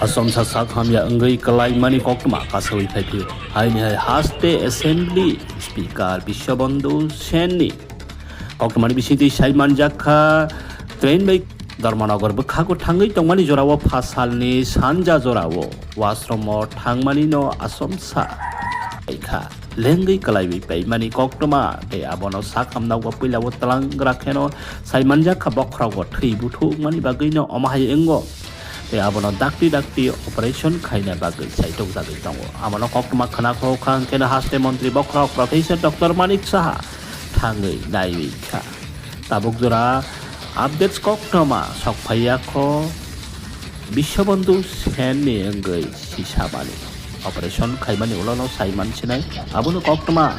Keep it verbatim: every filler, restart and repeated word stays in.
Asomsa sak hamya wngwi kwlaimani koktwma kasawi phaiphio. Haini hai haste Assembly Speaker Biswabandhu Senni koktwmani bisingtwi sai manjak kha, train bai Dharmanagar bwkhago thangwi tongmani jorao phasalni sanja jorao washroom-o thangmani no asomsa kha. Lengwi kwlaiwi paimani koktwma tei abono sak hamna o puila o twlang gra kheno sai manjak kha, bokhorok bo thwi buthukmani bagwi no omo hai wngo. Tei abono dakti dakti operation khaina bagwi sai tokjagwi tongo. Abono koktwma khwna kho kha hwnkhe no haste montri bokhorok Professor Doctor Manik Saha thangwi naiwi kha. Tabuk jora updates koktwma sok phaiya kho Biswabandhu Senni wngwi sisamani. Operation khaimani ulono sai mansinai abono koktwma.